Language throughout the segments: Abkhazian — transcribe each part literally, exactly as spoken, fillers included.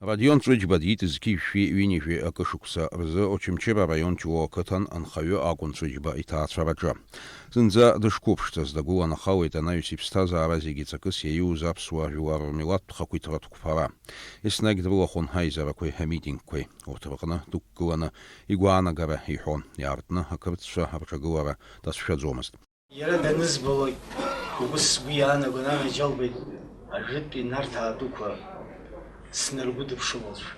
Родион Ҵәыџьба диит зқьи жәшәи ҩынҩажәи акы шықәса рзы Очамчыра араион Ҷлоу ақыҭан анхаҩы акәын Ҵәыџьба иҭаацәараҿы. Зынӡа дышқәыԥшӡаз дагәыланахалеит анаҩс иԥсҭазаара зегьы ҵакыс иаиуз аԥсуа жәлар рмилаҭтә хақәиҭратә қәԥара. Еснагь дрылахәын аизарақәеи амитингқәеи. Урҭ рҟны дықәгыланы игәаанагара иҳәон, иаартны ақырҭцәа рҿагылара дацәшәаӡомызт. Иара данызбалак, убыс сгәы иаанагон, анаџьалбеит, ажәытәтәи Нарҭаа дуқәа снаргәыдыԥшылозшәа.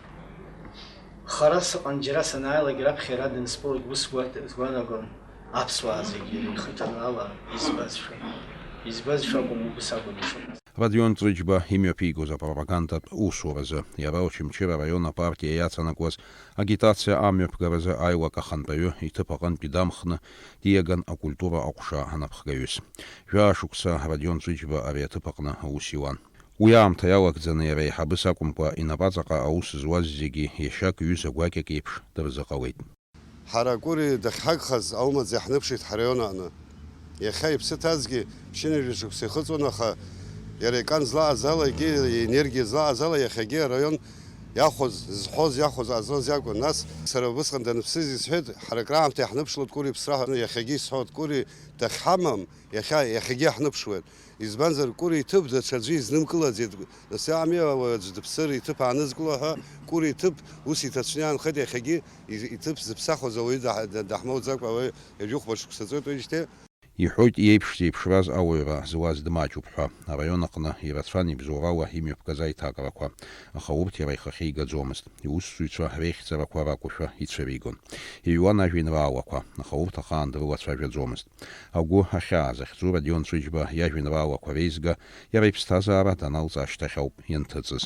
Хара сыҟан, џьара санааилак, раԥхьа иара данысԥылак, убыс сгәарҭ-, сгәанагон аԥсуаа зегьы реихаҿарала избазшәа, избазшәа акәым, убыс акәын ишыҟаз. Родион Ҵәыџьба имҩаԥигоз апропагандатә усуразы, иара Очамчыра араион апартиа иаҵанакуаз агитациа амҩаԥгаразы аилак ахантәаҩы иҭыԥ аҟынтәи дамхны диаган акультура аҟәша анапхгаҩыс. Жәаа шықәса Родион Ҵәыџьба ари аҭыԥ аҟны аус иуан. Уи аамҭа иалагӡаны иара еиҳабыс акәымкәа, инапаҵаҟа аус зуаз зегьы иашьак ҩыза гәакьак еиԥш дырзыҟалеит. Ҳара Кәыри дахьҳагхаз аумаӡа иаҳныԥшит ҳараион аҟны. Иахьа иԥсы ҭазгьы ԥшьынҩажәа шықәса ихыҵуан, аха иара икан злаҟаз ала, егьи иенергиа злаҟаз ала иахьагьы араион иахәоз, зҳәоз, иахәоз ҟазҵоз иакәын. Нас сара убысҟан даныԥсыз исҳәеит, ҳара акраамҭа иаҳныԥшлоит Кәыри иԥсра ҳәа, иахьагьы исҳәоит, Кәыри дахьҳамам, иахьа, иахьагьы иаҳныԥшуеит. Избанзар, Кәыри иҭыԥ даҽаӡәы изнымгылаӡеит. Нас ами ауаҩ аӡә дыԥсыр, иҭыԥ аанызкыло ҳәа, Кәыри иҭыԥ ус иҭацәны иаанхеит, иахьагьы и-, иҭыԥ зыԥсахуаз ауаҩы даҳ-, да-, даҳмоуӡакәа, ауаҩы ҩажәи хәба шықәса ҵуеит уажәшьҭа. Иҳәоит, иеиԥш зеиԥшраз ауаҩра зуаз дмаҷуп ҳәа. Араион аҟны ирацәан ибзоурала имҩаԥгаз аиҭакрақәа, аха урҭ иара ихахьы игаӡомызт. Иусзуҩцәа реихьӡарақәа ракәушәа ицәыригон. Иҩуан ажәеинраалақәа, аха урҭ ахаан дрылацәажәаӡомызт. Агәы ахьаа захьӡу Родион Ҵәыџьба иажәеинраалақәа реизга иара иԥсҭазаара даналҵ ашьҭахь ауп ианҭыҵыз.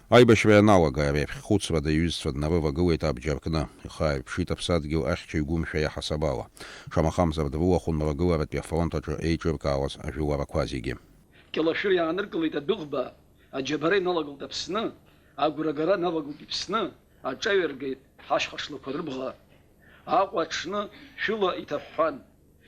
Аибашьра ианалага, ари ахьхәыцра иҩызцәа днарывагылеит абџьар кны, ихы ааирԥшит аԥсадгьыл ахьчаҩ гәымшәа иаҳасабала. Шамахамзар, дрылахәын ргыларатәи афронт аҿы еиҿыркаауаз ажәыларақәа зегьы. Кьалашәыр иааныркылеит адәыӷба, аџьабара иналагылт Аԥсны, агәрагара навагылт Иԥсны, аҿаҩа ргеит ҳашьха шлақәа рыбӷа. Аҟәа аҽны шәыла иҭаҳәҳәан,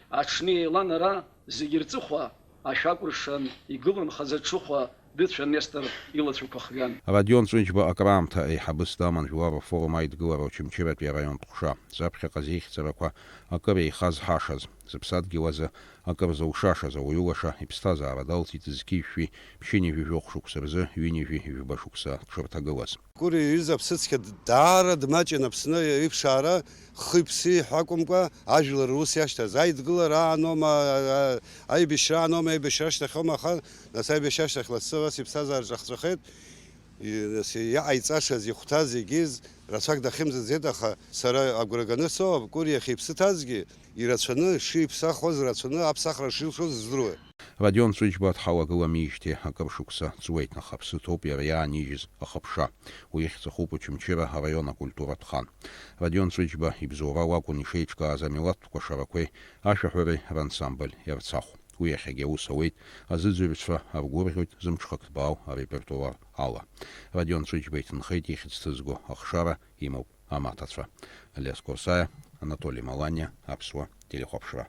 аҽны еилан ара зегьы рҵыхәа, ашәакәыршан игылан хаӡа ҽыхәа, дыцәан Нестор илацәақәа хҩан. Родион Ҵәыџьба акраамҭа еиҳабыс даман Жәлар рфорум аидгылара Очамчыратәи араионтә ҟәша. Заԥхьаҟа зихьӡарақәа акыр еихазҳашаз, зыԥсадгьыл азы акыр зылшашаз ауаҩы лаша иԥсҭазаара далҵит зқьи жәшәи ԥшьынҩажәи жәохә шықәса рзы ҩынҩажәи жәба шықәса дшырҭагылаз. Кәыри иҩыза аԥсыцқьа даара дмаҷын Аԥсны иԥшаара, хи-ԥси ҳәа акәымкәа, ажәлар рус иашьҭаз, аидгылара ааноума, а-, а-, аибашьра ааноума, аибашьра ашьҭахьоума, аха, нас, аибашьра ашьҭахь лассы-ласс иԥсҭазаара ҿахҵәахеит. И-, нас, иҟаиҵашаз, ихәҭаз, егьиз рацәак дахьымӡаӡеит, аха сара агәра ганы соуп, Кәыри иахьа иԥсы ҭазгьы, ирацәаны шиԥсахуаз, рацәаны аԥсахра шилшоз здыруеит. Родион Ҵәыџьба дҳалагыламижьҭеи акыр шықәса ҵуеит, аха аԥсы ҭоуп иара иаанижьыз ахыԥша. Уи ихьӡ ахуп Очамчыра араион акультуратә хан. Родион Ҵәыџьба ибзоурала акәын ишеиҿкааз амилаҭтә кәашарақәеи ашәаҳәареи рансамбль Ерцахә. Уи иахьагьы аус ауеит, азыӡырҩцәа ргәырӷьоит зымҽхак ҭбаау арепертуар ала. Родион Ҵәыџьба иҭынхеит ихьӡ ҭызго ахшара имоуп амаҭацәа. Алиас Қәарсаиа, Анатоли Маланиа, Аԥсуа телехәаԥшра.